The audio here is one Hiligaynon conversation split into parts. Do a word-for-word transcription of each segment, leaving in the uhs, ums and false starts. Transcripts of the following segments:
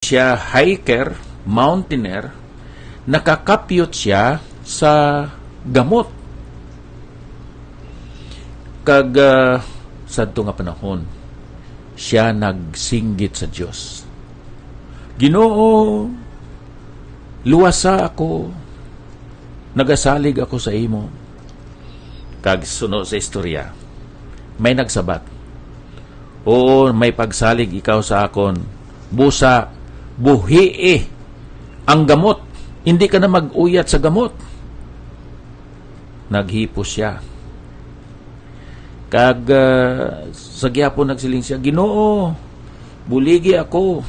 siya hiker, mountaineer, nakakapyot siya sa gamot. Kag, ah, sadto nga panahon, siya nagsinggit sa Dios, "Ginoo, luwasa ako. Nagasalig ako sa imo." Kag suno sa istorya, may nagsabat, "Oo, may pagsalig ikaw sa akon. Busa, buhii ang gamot. Hindi ka na mag-uyat sa gamot." Naghipos siya. Kag, ah, sa gihapon nagsiling siya, "Ginoo, buligi ako."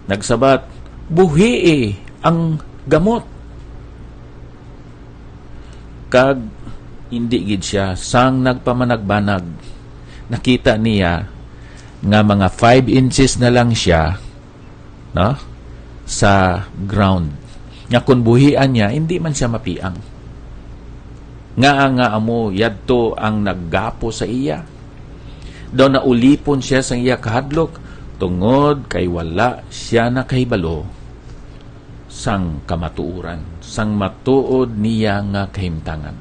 Nagsabat, "Buhii ang gamot." Kag hindi gid siya sang nagpamanagbanag. Nakita niya nga mga five inches na lang siya, no, sa ground. Nga kung buhian niya, hindi man siya mapiang. Ngaa nga amo yadto ang naggapo sa iya? Daw naulipon siya sang iya kahadlok, tungod kay wala siya nakahibalo sang kamatuoran, sang matuod niya nga kahimtangan.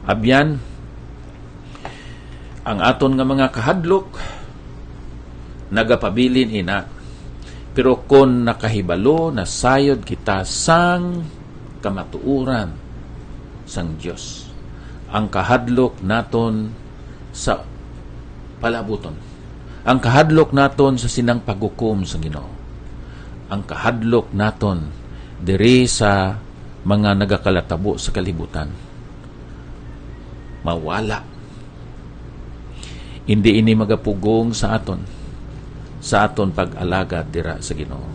Abyan, ang aton nga mga kahadlok nagapabilin ina. Pero kon nakahibalo na sayod kita sang kamatuoran sang Dios, ang kahadlok naton sa palabuton, ang kahadlok naton sa sinang paghukom sang Ginoo, ang kahadlok naton diri sa mga nagakalatabo sa kalibutan, mawala. Hindi ini magapugong sa aton, sa aton pag-alagad dira sa Ginoo.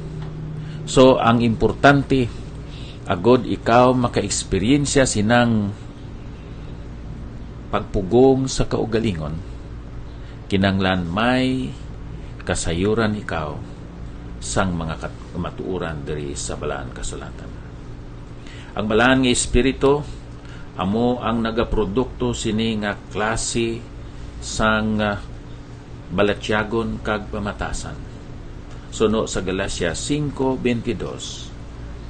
So, ang importante, agod ikaw makaeksperyensya sinang pagpugong sa kaugalingon, kinahanglan may kasayuran ikaw sang mga kat-, kamatuoran diri sa Balaan Kasulatan. Ang Balaan nga Espiritu amo ang nagaprodukto sini nga klase sang, ah, balatyagon kag pamatasan, suno sa Galacia cinco veintidós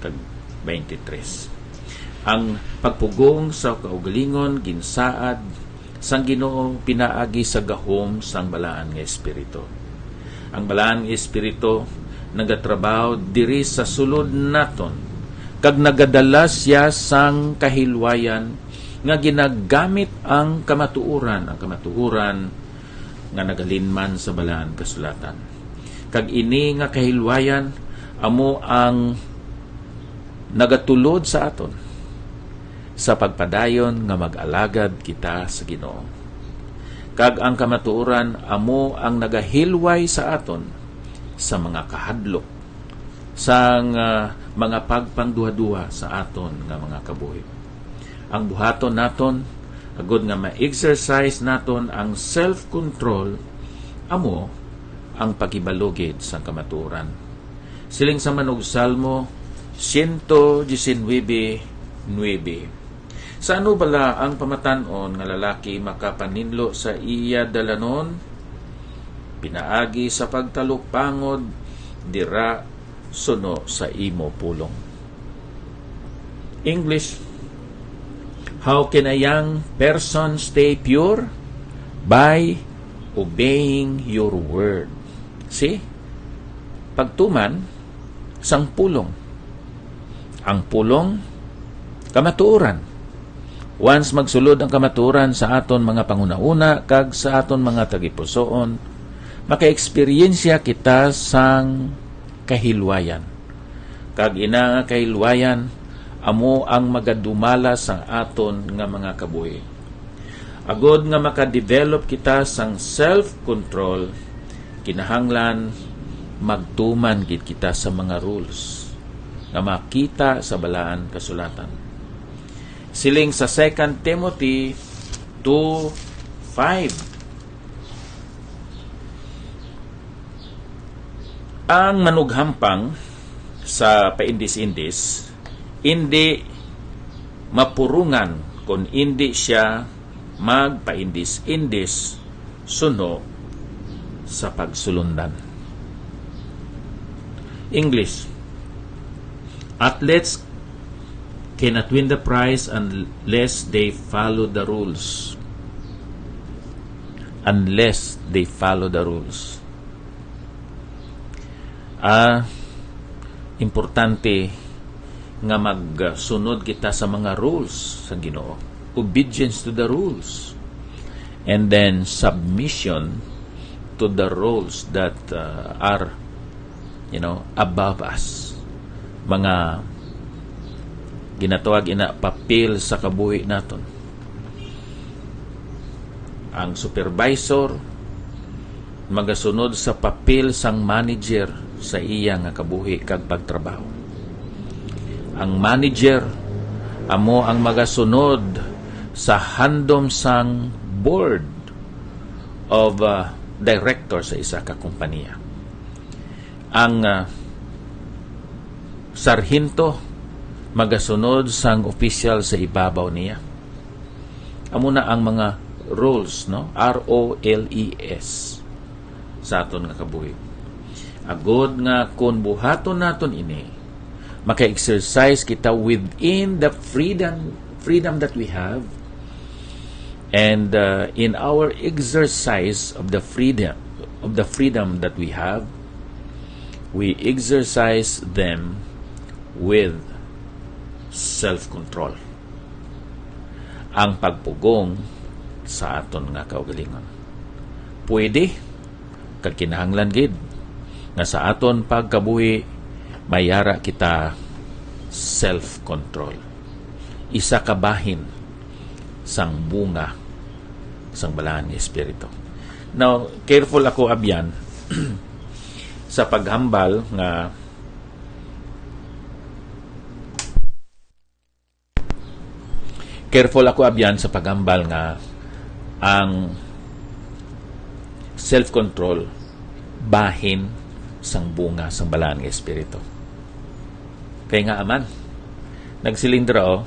kag veintitrés. Ang pagpugong sa kaugalingon ginsaad sang Ginoo pinaagi sa gahom sang Balaan nga Espiritu. Ang Balaan nga Espiritu nagatrabaho diri sa sulod naton, kag nagadala sia sang kahilwayan nga ginagamit ang kamatuoran, ang kamatuoran nga nagalinman sa Balaan Kasulatan. Kag ini nga kahilwayan amo ang nagatulod sa aton sa pagpadayon nga mag-alagad kita sa Ginoo. Kag ang kamatuoran amo ang nagahilway sa aton sa mga kahadlok, sang, ah, mga pagpangduhaduha sa aton nga mga kabuhi. Ang buhaton naton, agod nga ma-exercise naton ang self-control, amo ang paghibalo gid sang kamatuoran. Siling sa manugsalmo, ciento diecinuebe nuebe, "Sa ano bala ang pamatan-on nga lalaki makapaninlo sa iya dalanon? Pinaagi sa pagtalupangod dira suno sa imo pulong." English, "How can a young person stay pure? By obeying your word." See? Pagtuman sang pulong. Ang pulong, kamatuoran. Once magsulod ang kamatuoran sa aton mga panghunahuna kag sa aton mga tagipusoon, makaeksperyensya kita sang kahilwayan. Kag ina nga kahilwayan amo ang magadumala sang aton nga mga kabuhi. Agod nga makadevelop kita sang self-control, kinahanglan magtuman gid kita sa mga rules nga makita sa Balaan Kasulatan. Siling sa Second Timothy two five, ang manughampang sa paindis-indis indi mapurungan kon indi sia magpaindis-indis suno sa pagsulundan. English. Athletes cannot win the prize unless they follow the rules. Unless they follow the rules. Ah, importante nga magsunod kita sa mga rules sa Ginoo. Obedience to the rules. And then submission to the rules that, uh, are, you know, above us. Mga ginatawag ina papel sa kabuhi naton. Ang supervisor magasunod sa papel sang manager sa iya nga kabuhi kag pagtrabaho. Ang manager amo ang magasunod sa handom sang board of, uh, director sa isa ka kompanya. Ang, uh, sarhento magasunod sang opisyal sa ibabaw niya. Amo na ang mga roles, no? R O L E S sa aton nga kabuhi. Agod nga kon buhaton naton ini, maka-exercise kita within the freedom, freedom that we have. And, uh, in our exercise of the freedom, of the freedom that we have, we exercise them with self-control. Ang pagpugong sa aton nga kaugalingon. Pwede kag kinahanglan gid nga sa aton pagkabuhi may ara kita self-control. Isa ka bahin sang bunga sang Balaan nga Espiritu. Now, careful ako, abyan, sa paghambal nga Careful ako, abyan, sa paghambal nga ang self-control bahin sang bunga sang Balaan nga Espiritu. Kay nga aman, nagsiling dira, oh,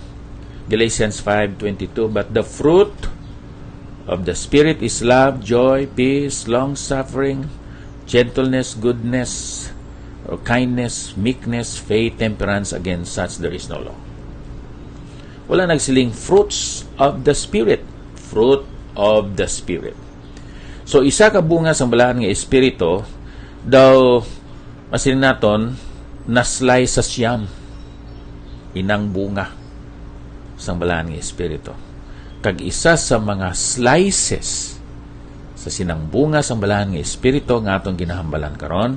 Galatians five twenty-two, "But the fruit of the Spirit is love, joy, peace, long-suffering, gentleness, goodness, or kindness, meekness, faith, temperance, against such there is no law." Wala nagsiling fruits of the Spirit. Fruit of the Spirit. So, isa ka bunga sang Balaan nga Espiritu, daw, masiling naton, naslay sa siyam inang bunga sang Balaan nga Espiritu. Kag isa sa mga slices sa sinang bunga sang Balaan nga Espiritu nga aton ginahambalan karon,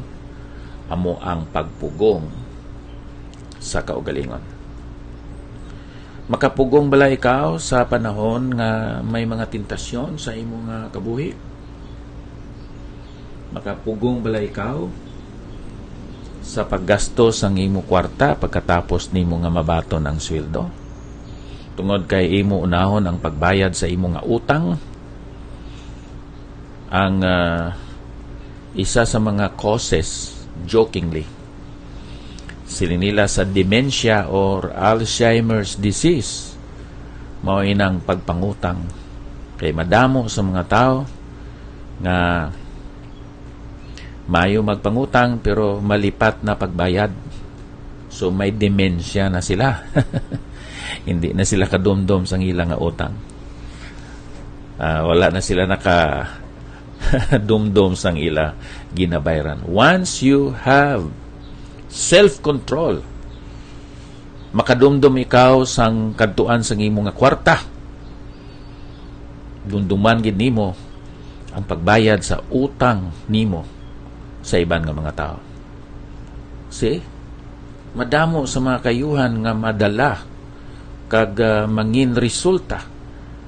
amo ang pagpugong sa kaugalingon. Makapugong bala ikaw sa panahon nga may mga tentasyon sa imo nga kabuhi? Makapugong bala ikaw sa paggasto sang imo kwarta pagkatapos nimo nga mabaton ang sweldo? Tungod kay imo unahon ang pagbayad sa imo nga utang, ang, ah, isa sa mga causes, jokingly, siling nila sa dementia or Alzheimer's disease, mao inang pagpangutang. Kay madamo sa mga tawo nga maayo magpangutang pero malipat na pagbayad. So, may dementia na sila. Hindi na sila kadumdom sang ila nga utang. Ah, wala na sila naka dumdom sang ila ginabayran. Once you have self-control, makadumdom ikaw sang kadtuan sang imo nga kwarta. Dumduman gid nimo ang pagbayad sa utang nimo sa iban nga mga tawo. See? Madamo sa mga kayuhan nga madala kag, ah, mangin resulta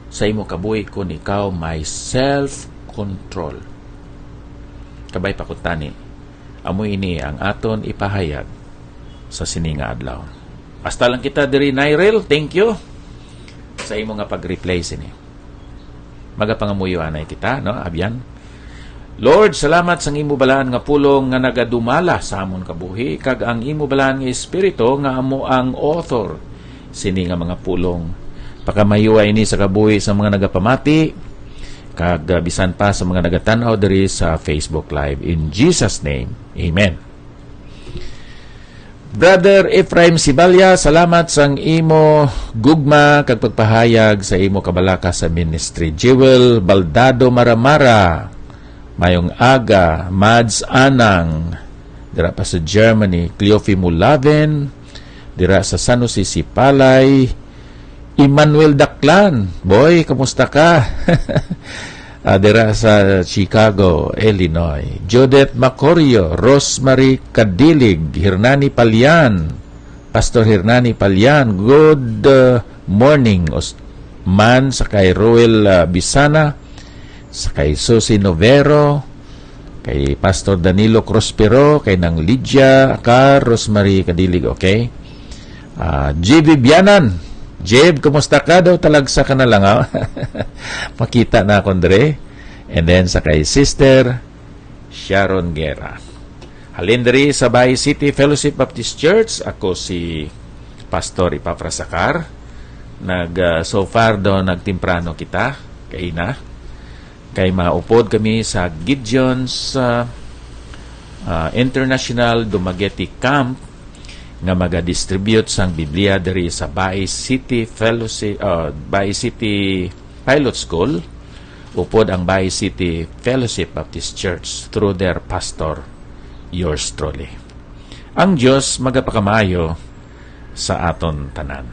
sa imo kabuhi kon ikaw may self-control. Kabay pa kuntani, amo ini ang aton ipahayag sa sini nga adlaw. Hasta lang kita diri, Nyril. Thank you sa imo nga pag-replay sini. Magapangamuyo anay kita, no, abyan. Lord, salamat sang imo balaan nga pulong nga nagadumala sa amon kabuhi, kag ang imo balaan nga Espiritu nga amo ang author sini nga mga pulong. Pakamayo ini sa kabuhi sa mga nagapamati, kag, ah, bisan pa sa mga nagatan-aw diri sa Facebook Live. In Jesus' name, amen. Brother Ephraim Sibalya, salamat sang imo gugma kag pagpahayag sa imo kabalaka sa ministry. Jewel Baldado Maramara, mayong aga. Mads Anang, dira pa sa Germany. Cleofi Mulaven, dira sa San Jose, Sipalay. Emmanuel Daklan, boy, kamusta ka? Ah, dira sa Chicago, Illinois. Judith Macorio, Rosemary Kadilig, Hernani Palian, Pastor Hernani Palian, good, uh, morning, os-, man, sa kay Roel, uh, Bisana, sa kay Susie Novero, kay Pastor Danilo Prospero, kay Nang Lydia Acar, Rosemary Kadilig, okay? Ah, J V Bianan. Jev, kumusta ka daw? Talagsa ka na lang, ha? Makita na ako, Andre. And then, sa kay Sister Sharon Guerra. Halin diri sa Bay City Fellowship Baptist Church, ako si Pastor Epafras Acar. Nag, ah, so far do, nagtimprano kita, kaina. Kay maupod kami sa Gideon's, ah, ah, International Dumaguete Camp nga magadistribute sang Biblia diri sa Bay City Fellowship, ah, Bay City Pilot School, upod ang Bay City Fellowship Baptist Church through their pastor, yours truly. Ang Dios magapakamayo sa aton tanan.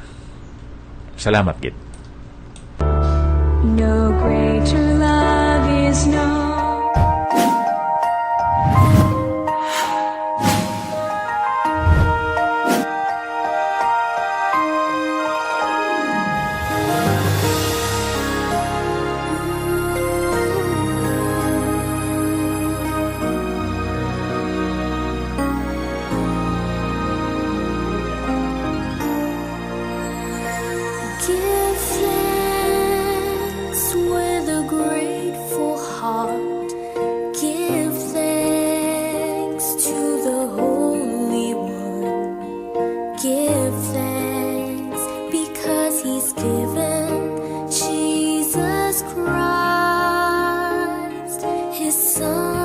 Salamat gid. No greater love is known. Give thanks with a grateful heart. Give thanks to the Holy One. Give thanks because He's given Jesus Christ, His Son.